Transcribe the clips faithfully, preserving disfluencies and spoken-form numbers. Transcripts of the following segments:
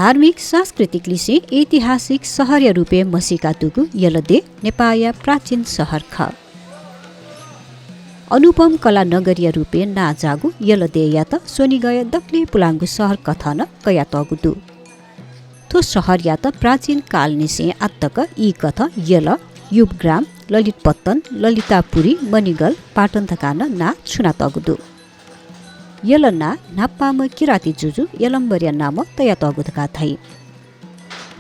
धार्मिक सांस्कृतिक लिसें ऐतिहासिक शहरया रूपय् म्हसीका दुगु यलदेय् नेपाःया प्राचीन शहर खः। अनुपम कला नगरया रूपय् नां जाःगु यलदेय्‌यात स्वनिगःया दकलय् पुलांगु शहर कथं नं कयातःगु दु। थ्व शहरयात प्राचीन कालनिसें आःतक ई कथं यल, युबग्राम, ललितपत्तन, ललितापुरी, मणिगल, पाटन धकाः नं नां छुनातःगु दु। यल नां न्हापांम्ह किराती जुजु यलम्बरया नामं तयातःगु धकाः धाइ।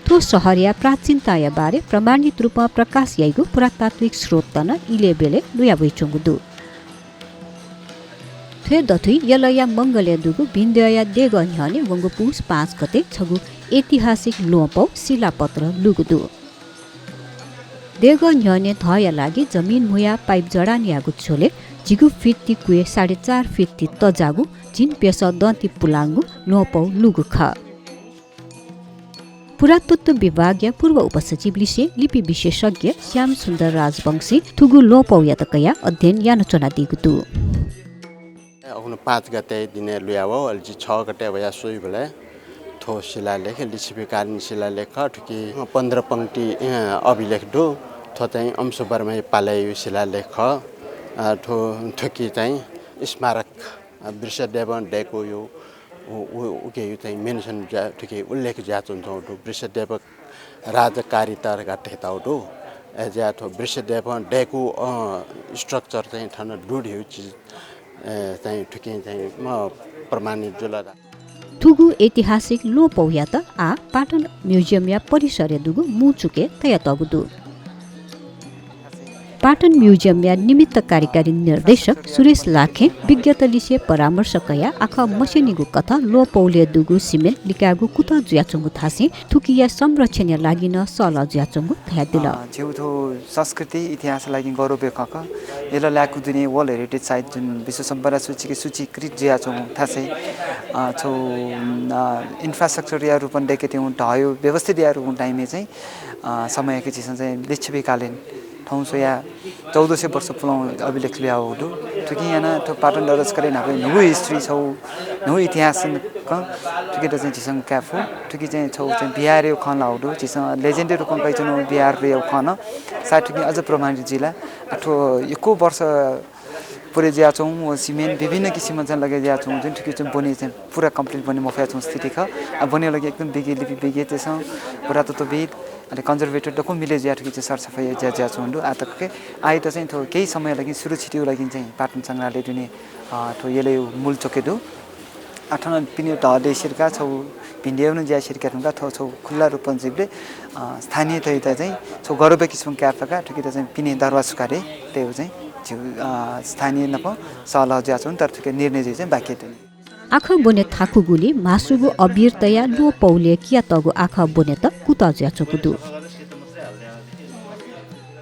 थ्व शहरया प्राचीनताया बारे प्रमाणित रूपं प्रकाश याइगु पुरातात्विक स्रोतत नं इलय्‌ब्यलय् लुया वइच्वंगु दु। थ्व दथुइ यलया मंगलय् दुगु भिंद्यःया देगः न्ह्यःने वंगु पुस पाँच गते छगू ऐतिहासिक ल्वहंपौ शिलापत्र लूगु दु। देगः न्ह्यःने धःया लागि जमिन म्हुयाः पाइप जडान याःगु झ्वलय् झिगू फिट ति क्वय् साढे चार फिट ति तजाःगु झिंप्यसः दँति पुलांगु ल्वहंपौ लूगु खः। पुरातत्व विभागया पूर्व उपसचिव लिसें लिपि विशेषज्ञ श्याम सुन्दर राजवंशीं थुगु ल्वहंपौयात कयाः अध्ययन यानाच्वनादीगु दु। अखुन्हु पाँच गते दिनय् लुया वः, अले जि छ गते वयाः स्वइबलय् थ्व शिलालेख लिच्छविकालीन शिलालेख खः। थुकी पन्ध्र पंक्ति, अ, अभिलेख दु। थ्व चाहिँ अंशुवर्मया पालय्‌या शिलालेख खः। अ, थ्व, थुकी चाहिँ स्मारक, अ, वृषदेवं दय्‌कूगु उ, उ, उकिया चाहिँ mention जुया, थुकी उल्लेख जुयाच्वंगु दु। वृषदेव राजकारिता धकाः धयातःगु दु। अय्‌जुया थ्व वृषदेवं दय्‌कूगु, अ, structure चाहिँ थन दु धइगु चिज, अ, चाहिँ थुकिं चाहिँ, म, प्रमाणित जुल। थुगु ऐतिहासिक ल्वहंपौयात आः पाटन म्युजियमया परिसरय् दुगु मू चुकय् तयातःगु दु। पाटन म्युजियमया निमित्त कार्यकारी निर्देशक सुरेश लाखें विज्ञत लिसे परामर्श कयाः आखः मस्यनीगु कथं ल्वहंपौलय् दुगु सिमेन्ट लिकायेगु कुतः जुयाच्वंगु धासें थुकिया संरक्षणया लागि नं सल्लाह जुयाच्वंगु धयादिल। अ, झीगु थ्व संस्कृति इतिहास लागि गौरवया खँ खः। यल लाय्‌कू दुने World Heritage Site जुन विश्व सम्पदा सूचीके सूचीकृत जुयाच्वंगु थासय्, अ, छगू, अ, infrastructure या रूपं दय्‌केत्यंगु धःगु व्यवस्थित या रूपं time य् चाहिँ, अ, समयके झीसं चाहिँ लिच्छविकालीन थौं स्वयाः चौध सय वर्ष पुलांगु अभिलेख लुयावःगु दु। थुकिं यानाः थ्व पाटन डरस्करय् न्हापा न्हूगु history छगू, न्हूगु इतिहास कं थुकित चाहिँ झीसं काये फु। थुकी चाहिँ छगू चाहिँ विहारया खँ लाःगु दु। झीसं legend या रूपं कयाच्वनागु विहारया खँ नं सायद थुकिं अझ प्रमाणित जुइ ला। आ, थ्व यक्व वर्ष पुरे जुयाच्वंगु व सिमेन्ट विभिन्न किसिमं चाहिँ लगे जुयाच्वंगु जुन थुकी चाहिँ ब्वने चाहिँ पूरा complete ब्वने मफयाच्वंगु स्थिति खः। आ, ब्वने लागि एकदम विज्ञ, लिपि विज्ञतय्‌सं, पुरातत्वविद, अले conservator दक्व मिले जुयाः थुकी चाहिँ सरसफाइ ज्या जुयाच्वंगु दु। आःतकके आःयात चाहिँ थ्व केही समय लागि सुरक्षितया लागि चाहिँ पाटन संग्रहालय दुने, अ, थ्व यलया मूल चोकय् दु। आ, थन पिने धः दय् सिरका छगू भिंद्यःया नं ज्या सिरका धुंकाः थ्व छगू खुल्ला रूपं जुइबलय्, अ, स्थानीयतय्‌त चाहिँ छगू गौरवया किसिमं काये फुका। थुकित चाहिँ पिने दरबार सुकारे तयेगु चाहिँ झीगु, अ, स्थानीय नाप सल्लाह जुयाच्वंगु, तर थुके निर्णय जुइ चाहिँ बाकी दु। आखः ब्वने थाकूगुलिं म्हासुगु अबिर तयाः ल्वहंपौलय् कियातःगु आखः ब्वनेत कुतः जुयाच्वंगु दु।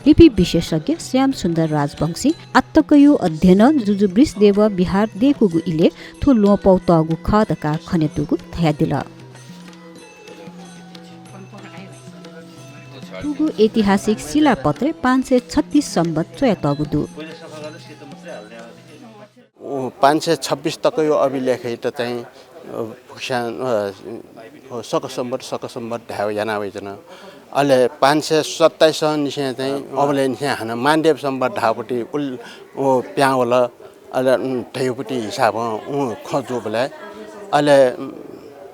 लिपि विशेषज्ञ श्याम सुन्दर राजवंशीं आःतकया अध्ययनं जुजु वृषदेवं विहार दय्‌कूगु इलय् थ्व ल्वहंपौ तःगु खः धकाः खनेदुगु धयादिल। थुगु ऐतिहासिक शिलापत्रय् पाँच सय छत्तीस संवत् च्वयातःगु दु। उ, पाँच सय छब्बिस तकया अभिलेखयात चाहिँ, अ, फुक्कस्यां, अ, सक संवत्, सक संवत् धायेगु याना वइच्वन। अले पाँच सय सत्ताइसं निसें चाहिँ अबलय् निसें हानं मानदेव संवत् धाःगुपट्टि उल-, उ, पिहां वल। अले, उम्, धयागुपट्टि हिसाबं, उम्, खँ जूबलय्, अले, उम्,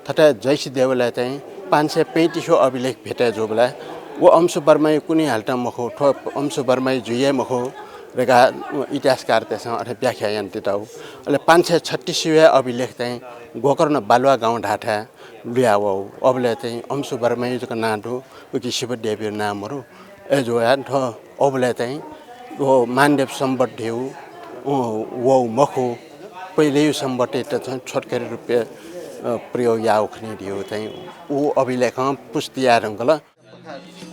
थथे जयसी देवलय् चाहिँ पाँच सय पैंतिसया अभिलेख भेटे जूबलय् व अंशुवर्मया कुन्हु हालेत मखु, थ्व अंशुवर्मया जुइ हे मखु धकाः, उम्, इतिहासकारतय्‌सं अथे व्याख्या यानादिल। अले पाँच सय छत्तीसया अभिलेख चाहिँ गोकर्ण बालुवा गाउँ धाःथाय् लुया वः। अबलय् चाहिँ अंशुवर्मया जक नां दु, उकी शिवदेवया नां मरु। अय्‌जूगुलिं थ्व अबलय् चाहिँ व मानदेव संवत् धइगु, अ, वःगु मखु, पहिलेया संवत्‌यात चाहिँ छोटकरी रूपय्, अ, प्रयोग याःगु खनी धइगु चाहिँ व अभिलेखं पुष्टि याये धुंकल।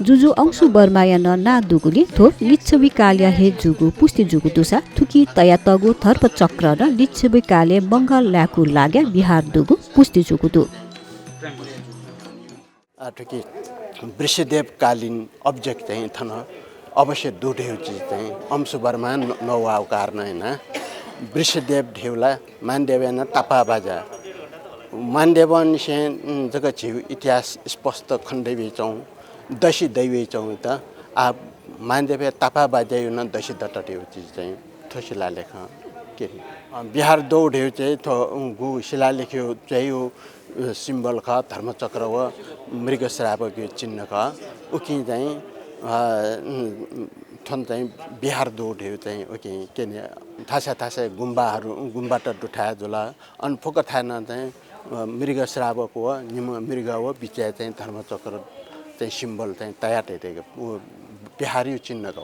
जुजु अंशुवर्मया नं नां दुगुलिं थ्व लिच्छविकालया हे जूगु पुष्टि जूगु दुसा थुकी तयातःगु धर्पचक्र नं लिच्छविकालय् मंगल लाय्‌कू लागाय् विहार दुगु पुष्टि जूगु दु। आ, थुकी वृषदेवकालीन object चाहिँ थन अवश्य दु धइगु चिज चाहिँ अंशुवर्मं न-, नवाःगु कारणं यानाः वृषदेव धइगु ला मानदेवया नं तापाःबाज्या। मानदेवंनिसें, उम्, जक झीगु इतिहास स्पष्ट खने दइबेच्वं, दसि दइबेच्वं त। आ, मानदेवया तापाःबाज्याया नं दसि दत धइगु चिज चाहिँ थ्व शिलालेखं क्यनी। अ, बिहार द्वौ धइगु चाहिँ थ्व, उम्, गु शिलालेखया चाहिँ, अ, symbol खः, धर्मचक्र व मृगश्रावकया चिन्ह खः। उकिं चाहिँ, अ, उम्, थन चाहिँ बिहार द्वौ धइगु चाहिँ उकिं क्यनी। थासय् थासय् गुम्बाहरू, गुम्बाट दुथाय् जुल। अन फुक्क थाय् नं चाहिँ, अ, मृगश्रावक व निम्ह मृग व बिचय् चाहिँ धर्मचक्र चाहिँ symbol चाहिँ तयार तयातःगु व बिहारया चिन्ह खः।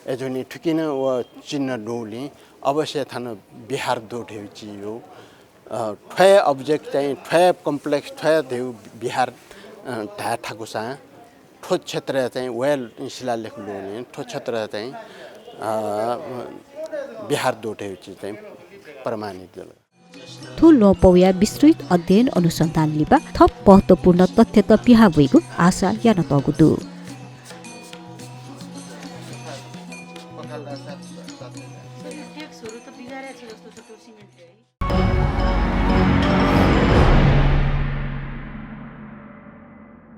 अय्‌जूगुलिं थुकिं नं व चिन्ह दुगुलिं अवश्य थन बिहार द्वौ धइगु चिज दु। अ, थ्व हे object चाहिँ, थ्व हे complex, थ्व हे धइगु बिहार, अ, धाये थाकुसां थ्व क्षेत्रय् चाहिँ व हे शिलालेख लूगुलिं थ्व क्षेत्रय् चाहिँ, अ, बिहार द्वौ धइगु चिज चाहिँ प्रमाणित जुल। थ्व ल्वहंपौया विस्तृत अध्ययन अनुसन्धान लिपा थप महत्त्वपूर्ण तथ्यत पिहां वइगु आशा यानातःगु दु।